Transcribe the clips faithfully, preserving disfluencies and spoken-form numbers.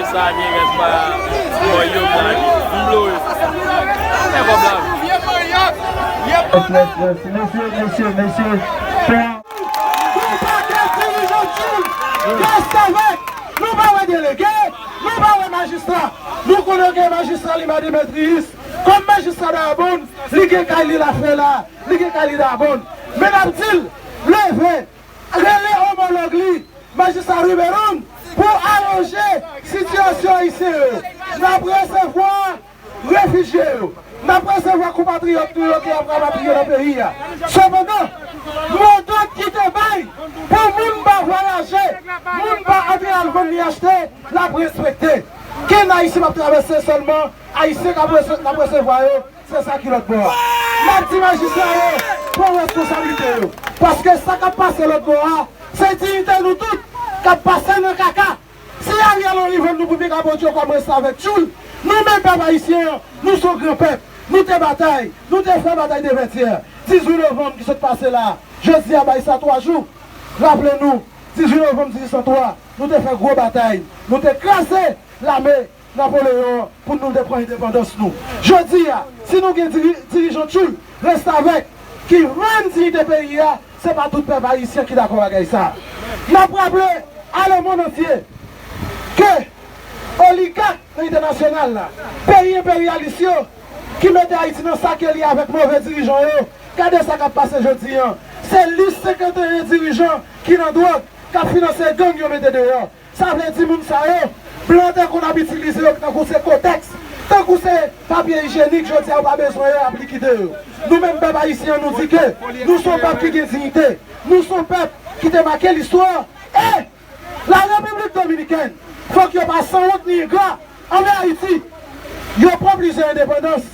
Sa gen rès pa bò yo blan. M blowe. Fè kòb la. Yes, yes, yes. Mesye, mesye, mesye. Yon pakèt dirijan tchoul, restavèk, nou pa wè delege, nou pa wè majistra. Nou konnen ke majistra Lima Demetrius, kòm majistra Dayabonn, li gen kay li Lafrela, li gen kay li Dayabonn. Men n ap di l, leve, rele omològ li, majistra Riberon, pou aranje sitiyasyon ayisyen yo. N ap resevwa refijye yo. N ap resevwa konpatriyòt nou yo ki ap rapatriye nan peyi a. Sepandan, modòd ki te bay pou moun pa vwayaje, moun pa antre al vann ni achte, l ap respekte. Kenn Ayisyen p ap travèse sèlman, Ayisyen k ap rese-, n ap resevwa yo, se sa ki lòt bò a. N ap di majistra yo, pran responsablite yo. Paske sa k ap pase lòt bò a, se diyite nou tout k ap pase nan kaka. Si Ariel Henry vann nou pou piga Bondye kòm restavèk tchoul, nou menm pèp ayisyen an, nou se yon gran pèp. Nou te batay, nou te fè batay de Vètyè. Dizuit novanm ki sot pase la, jodi a bay sa twa jou. Raple nou, dizuit novanm dizuit san twa, nou te fè gwo batay. Nou te kraze lame Napoleyon an pou nou te pran endepandans nou. Jodi a, si nou gen diri-, dirijan tchoul, restavèk, ki vann diyite peyi a, se pa tout pèp ayisyen ki dakò bagay sa. N ap raple a lemonn antye ke oligak nan entènasyonal la, peyi enperyalis yo, ki mete Ayiti nan sa ke li avèk move dirijan yo, gade sa k ap pase jodi an. Se lis senkanteyen dirijan ki nan dwòg, k ap finanse gang yo mete deyò. Sa vle di moun sa yo, blan te konn ap itilize yo tankou se kotèks, tankou se papye ijyenik, jodi a yo pa bezwen yo, y ap likide yo. Nou menm pèp ayisyen an, nou di ke nou se yon pèp ki gen diyite, nou se yon pèp ki te make listwa, e la Repiblik Dominikèn, fòk yo pa sanwont ni engra anvè Ayiti. Yo pran plizyè endepandans.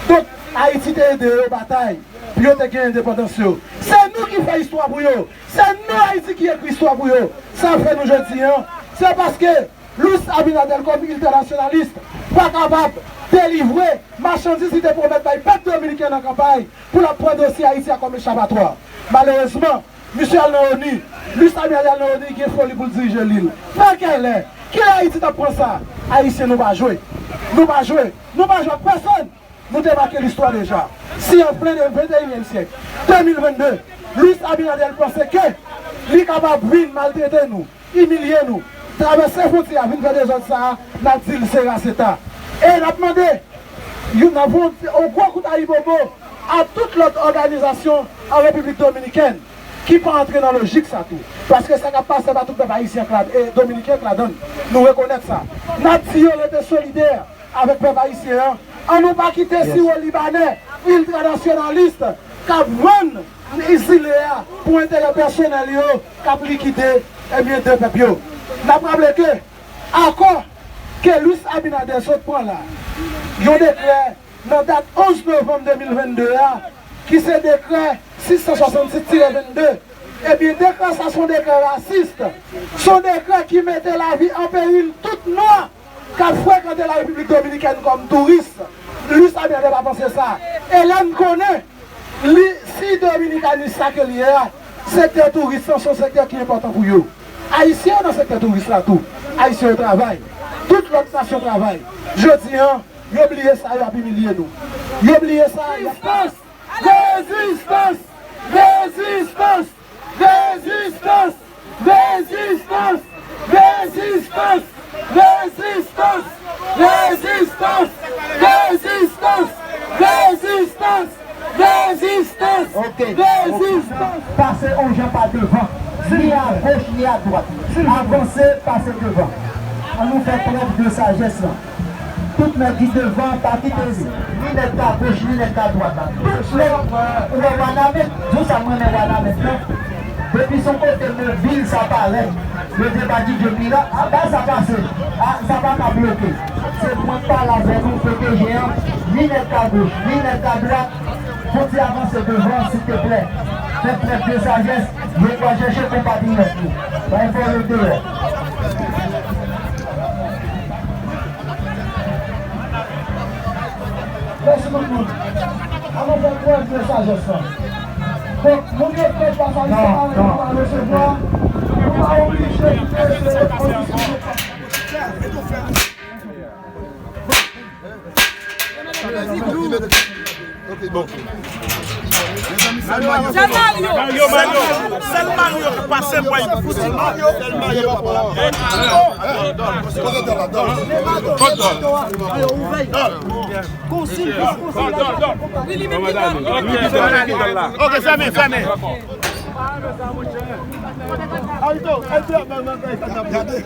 Donk, Ayiti te ede yo batay pou yo te gen endepandans yo. Se nou ki fè istwa pou yo. Se nou Ayiti ki ekri istwa pou yo. Sa fè nou jodi an, se paske Luis Abinader kòm entènasyonalis pa kapab delivre machandiz li te pwomèt bay pèp dominiken nan kanpay pou l ap pran dosye Ayiti a kòm echapatwa. Malerezman, misye al nan ONU. Luis Abinader al nan ONU, gen foli pou l dirije li. Nan kèlè? Kilè Ayiti t ap pran sa? Ayisyen, nou pa jwe. Nou pa jwe. Nou pa jwe ak pèsonn. Nou te make listwa deja. Si an plen venteyinyèm syèk, de mil vennde, Luis Abinader panse ke li kapab vin maltrete nou, imilye nou, travèse fwontyè a, vin fè dezòd sa a, n ap di l se raseta. E n ap mande, yon, n ap yon, yon gwo kout ayibobo a tout lòt òganizasyon an Repiblik Dominikèn ki pa antre nan lojik sa tou. Paske sa k ap pase pa tout pèp ayisyen k la, e dominiken k ladan l. Nou rekonèt sa. N ap di yo rete solidè avèk pèp ayisyen an. An nou pa kite siwo libanè, iltranasyonalis, k ap vann zile a pou enterè pèsonèl yo, k ap likide, ebyen, de pèp yo. N ap raple ke akò ke Luis Abinader sot pran la, yon dekrè nan dat onz novanm de mil vennde a, ki se dekrè sis san swasannsis tire vennde, ebyen, dekrè sa se yon dekrè rasis, se yon dekrè ki mete lavi an peril tout nwa k ap frekante la Repiblik Dominikèn kòm touris. Luis Abinader pa panse sa. E lè n konnen, li, si dominikanist sa ke li ye a, sektè touris lan se yon sektè ki enpòtan pou yo. Ayisyen yo nan sektè touris la tou. Ayisyen yo travay. Tout lòt nasyon travay. Jodi an, yo bliye sa, y ap imilye nou. Yo bliye sa, y ap... Rezistans! Rezistans! Rezistans! Rezistans! Rezistans! Rezistans! Rezistans! Rezistans! Rezistans! Rezistans! Ok. Rezistans! Pase yon jan pa devan, ni a goch, ni a dwat. Avanse, pase devan. Ann nou fè prèv de sajès lan. Tout nèg ki devan, pa kite yo. Ni nèg ka goch, ni nèg ka dwat la. Tout nèg, ou wè Wanament, di w sa m renmen Wanament lan. Depi se yon kote mobil sa parèt, yo te pa di Dye mirak, a, ba sa pase. A, sa pa ka bloke. Se pou mwen k pale avè nou, pwoteje an, ni nèg ka goch, ni nèg ka dwat, fon ti avanse devan, silteplè. Fè prèv de sajès, yo pral chèche konpatriyòt nou. Bay fò yo deyò. Mèsi tout moun. Ann nou fè prèv de sajès lan. Donk, moun yo te pase a, nou pa resevwa, nou pa oblije kite se kondisyon. Jean Mario. Mario, Mario. Sèl Mario ki pase, bwè, fouti Mario. Sèl Mario, papa. Konsil, konsil. Ok, fèmen, fèmen. Gade, gade.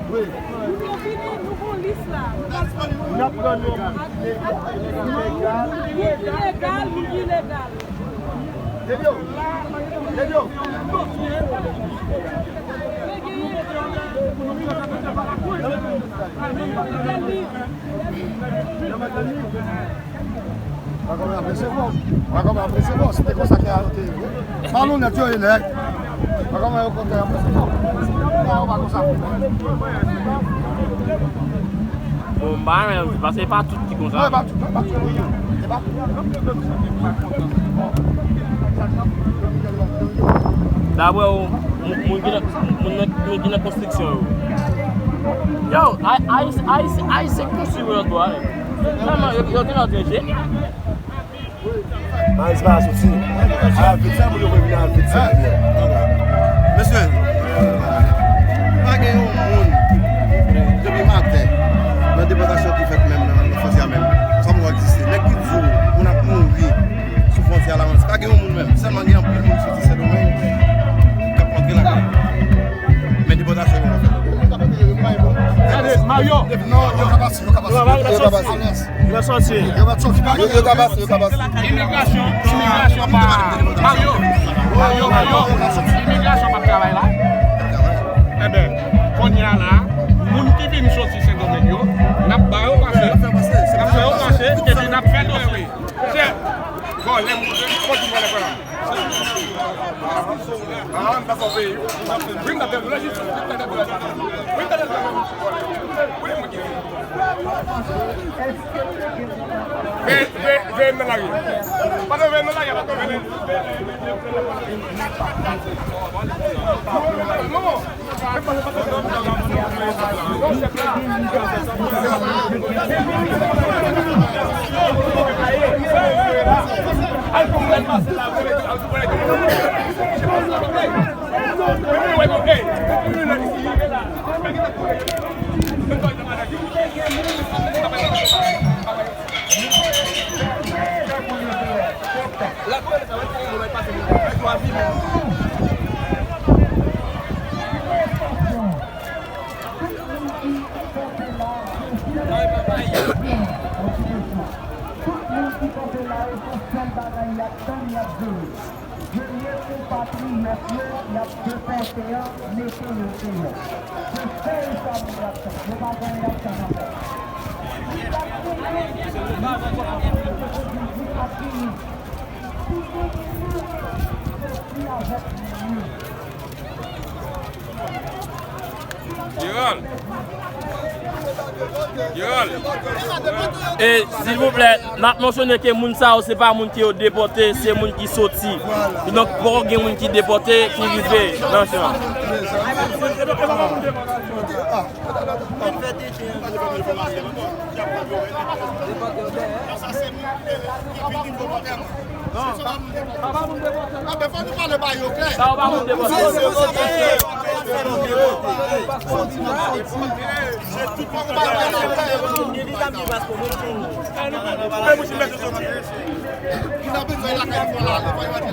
Wi. Nou gon lis la. N ap pran nou. Moun ki legal, moun ki ilegal. Debyo. Debyo. Pa kòmanse apresye fò. Pa kòmanse apresye fò. Se te konsa ke yo te ye. Malonèt yo ye nèg. Pa kòmanse yo kontre apresye fò. Sa yo pa konsa. Bon, m pa renmen, paske e pa tout ki konsa. Non, e pa tout, non, e pa tout. E pa tout. Daprè ou, moun, moun ki nan, moun nan, moun ki nan konstriksyon yo. Yo, Ay-, Ayis-, Ayis-, Ayisyen k konstwi yo lòt bò a, men. Sèlman, yo, yo te nan tranje. Ayis pa soti. Al vit, sa moun yo vle vin al vit, se vit. Mesye, pa gen yon moun depi maten nan depòtasyon ki fèt menm nan, nan fwontyè a menm. Sa moun egziste. Nèg ki di w moun ap mouri sou fwontyè a la, pa gen yon moun menm. Sèlman gen anpil moun soti Sendomeng k ap antre lakay. Men depòtasyon yo pa fèt. Gade, Mario. Non, yo ka pase, yo ka pase. Yo pa, yo pa soti. Yo pa soti. Yo, yo ka pase, yo ka pase. Imigrasyon, imigrasyon pa. Mario, Mario, Mario. Imigrasyon p ap travay la. Enben, kounye a la, moun ki vin soti Sendomeng yo, n ap ba yo pase. N ap fè yo pase, epi n ap fè dosye. Chè, bon, lè moun, kontinye lè fè la. Veye, veye, veye m nan lari. Patwon, veye m nan lari, patwon, veye m. Non. Tout moun ki kanpe la, esansyèl bagay y ap tann, y ap veye. Veye konpatriyòt yo y ap depòte an, mete yo deyò. Se sèl sa moun y ap tann. Yo pa gen anyen y ap tann ankò. Li t ap fini. Li t ap fini. Tout moun ki soti avèk nou. Gérald. Gérald. E, silvouplè, n ap mansyone ke moun sa yo, se pa moun ke yo depòte, se moun ki soti. Kidonk, poko gen moun ki depòte, ki rive nan chan. Sa yo pa moun depòte.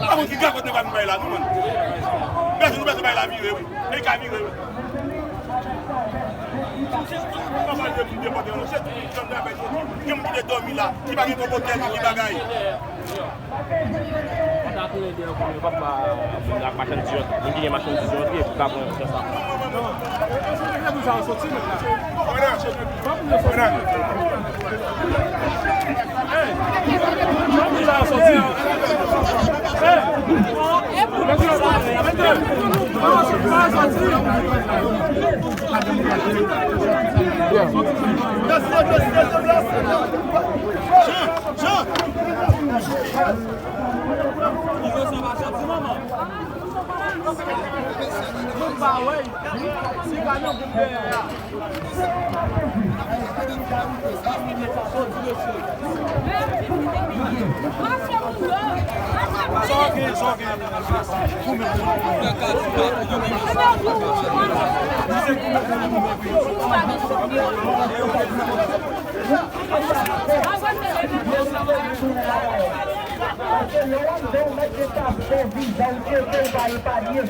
Pa moun ki gagòt nan bay la, nou menm. Bèse nou bèse bay la vire, wi. E ka vire, wi. Papa de moun depòte, non, se tout jan de afè soti. Gen moun ki te dòmi la, ki pa gen kòb otèl, ki bagay. Mwen ta tounen deyò pou mwen, papa, moun ak machandiz yo, moun ki gen machandiz yo antre, pou ka pran chans la. Paske lè w ap dan w mèt gen paspò, viza, ou tcheke, ou pa epanye. Yo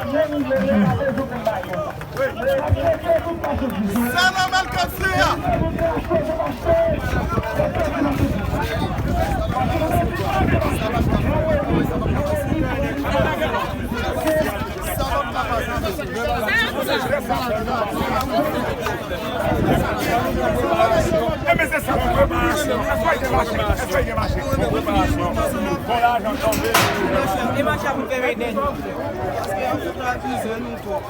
tcheke, yo tcheke, yo tcheke, yo tcheke. Sa nòmal k ap fè a. E men se sa, preparasyon. Èske gen mache? Èske gen mache? Bon, preparasyon. Bon, lajan tonbe. E mache ap fè menen. Paske ap fè abize nou twòp.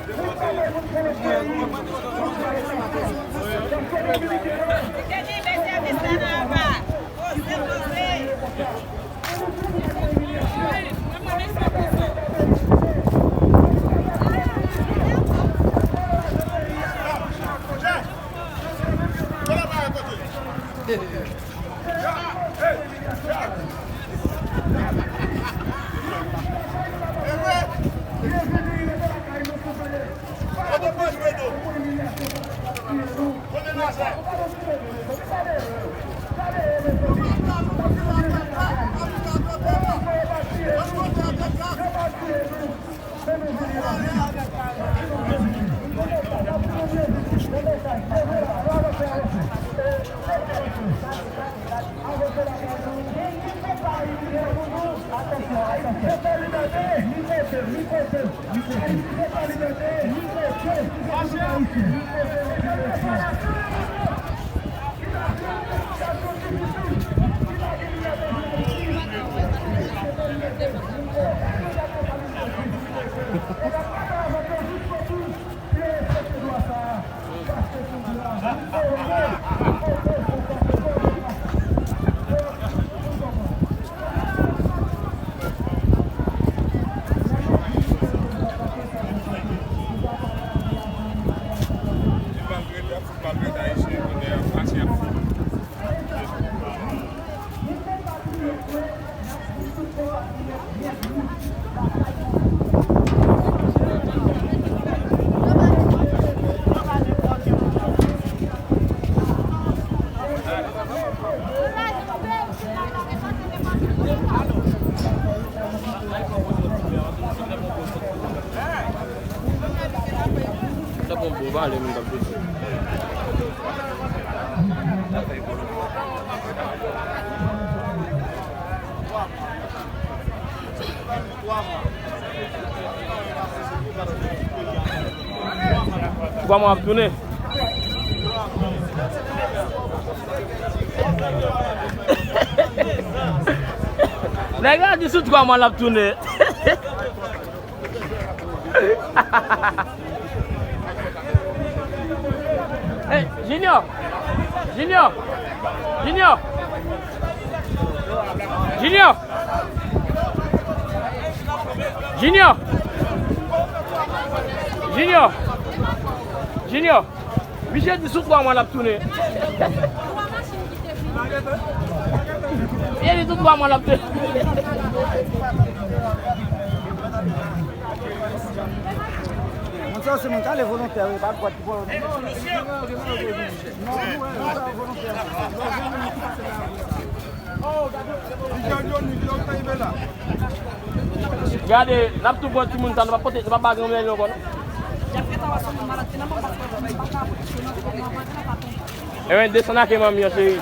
Sa bon, bon, pale, moun k ap soti. Twa mwa ap tounen. Nèg la di sou twa mwa l ap tounen. Hey, Junior! Junior! Junior! Junior! Junior! Junior! Junior! Misye di sou twa mwa l ap tounen. Misye di sou twa mwa l ap tounen. Moun sa yo se moun k ale volontè, wi, pa gwad ki pran yo. Non, misye. Non, nou wè, moun sa yo volontè. Gade, n ap tou pran timoun sa, nou p ap pote, nou p ap ba granmè li ankò, non. Ebyen, desann ak manmi an, cheri.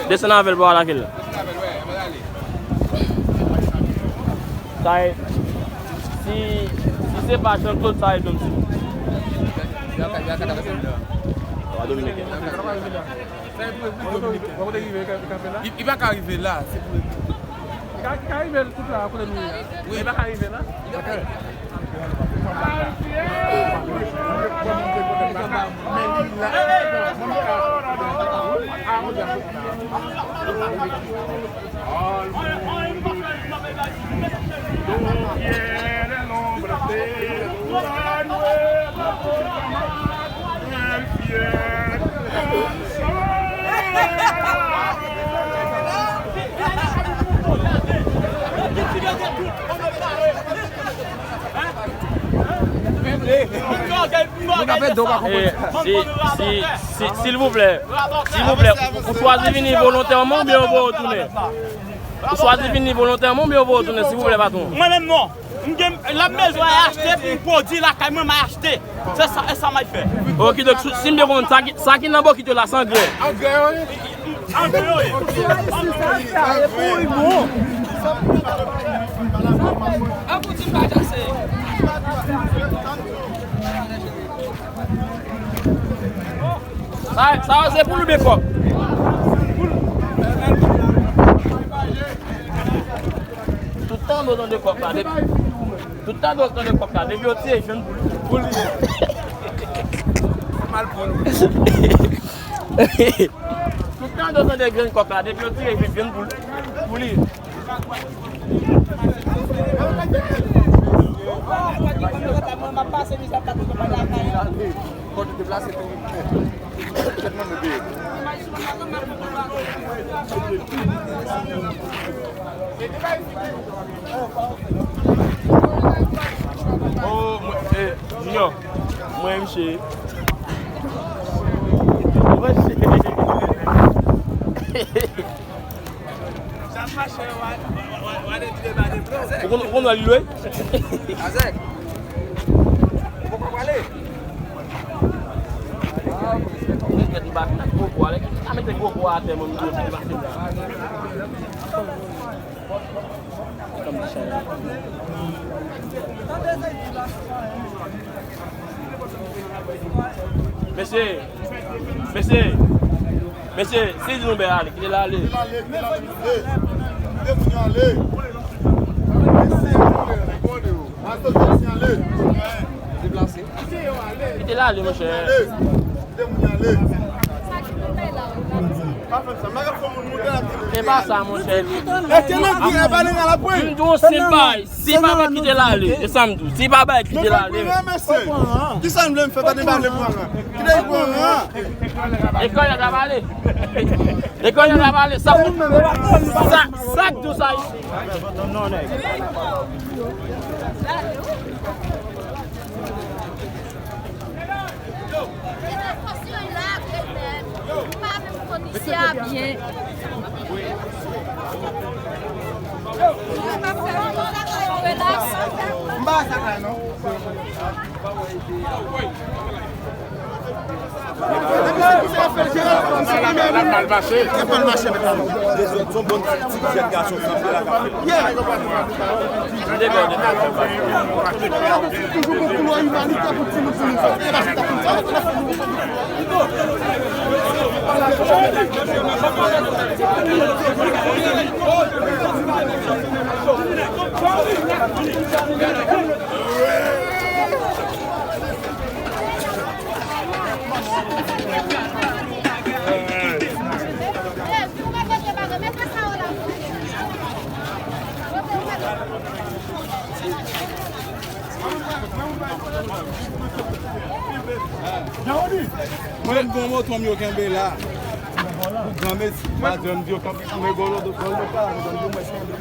Desann avè l pou al ak li. Sa e, si, si se pa Jean Claude, sa e John Smith. Wa Dominiken. Li, li pa ka rive la, se pou li. Li ka, li ka rive tout la, kote nou ye a. Wi. Li pa ka rive la. Li pa ka rive. Moun ap ede w pa konprann. Eh, si, si, si, silvouplè, silvouplè, ou chwazi vini volontèman oubyen ou voye w tounen? Ou chwazi vini volontèman oubyen ou voye w tounen, silvouplè, patwon? Mwen menm non. M gen, lè m bezwen al achte pou m pwodui lakay mwen, m al achte. Se sa, e sa m ap fè. Okidoki, si, si m byen konprann, sa ki, sa ki nan bokit yo la, se angrè. Angrè, wi. Angrè, wi. Angrè. Sa, sa se poul oubyen kòk? Tout tan nou tande kòk la, depi, tout tan nou tande kòk la, depi yo tire jèn poul, poul li. Mal poul. Tout tan nou tande grenn kòk la, depi yo tire jèn poul, poul li. Kote deplase tou. Tèt mwen mete. Oh, mwen, eh, Junior, mwen, misye. Mwen, misye. Ou konn, ou konn wè li lwe? Azèk. Ou poko prale? Mwen mete gwo bwa atè, mwen, mwen mete bwa atè. Mesye, mesye, mesye, si di nou bè ale, kite l ale. Kite moun yo ale. Mesye, ale. Deplase. Kite l ale, monchè. Kite moun yo ale. Pa fè sa. M pa ka fè moun moute la. E pa sa, monchè. E ke nan ki e pa nan la pwen. M di w se bay. Si pa bay, kite l ale. E sa m di w. Si pa bay, kite l ale. Kisa m vle m fè? Pa de ba vle pran an. Kite l pran an. Lekòl la ta pale. Lekòl la ta pale. Sa, sa, sa k di w sa isi? Relasyon la, petèt. M pa menm konn isi a byen. M pa sa la, non. Mal mache. Dezòd, se yon bon ti jèn gason, sanble la k ap fè. Toujou gon koulè imanitè pou timoun, timoun sa. Mwen, m gon moton m yo kenbe la. Granmesi, madanm di yo kanpe sou men golo, golo pa, golo mwen kenbe.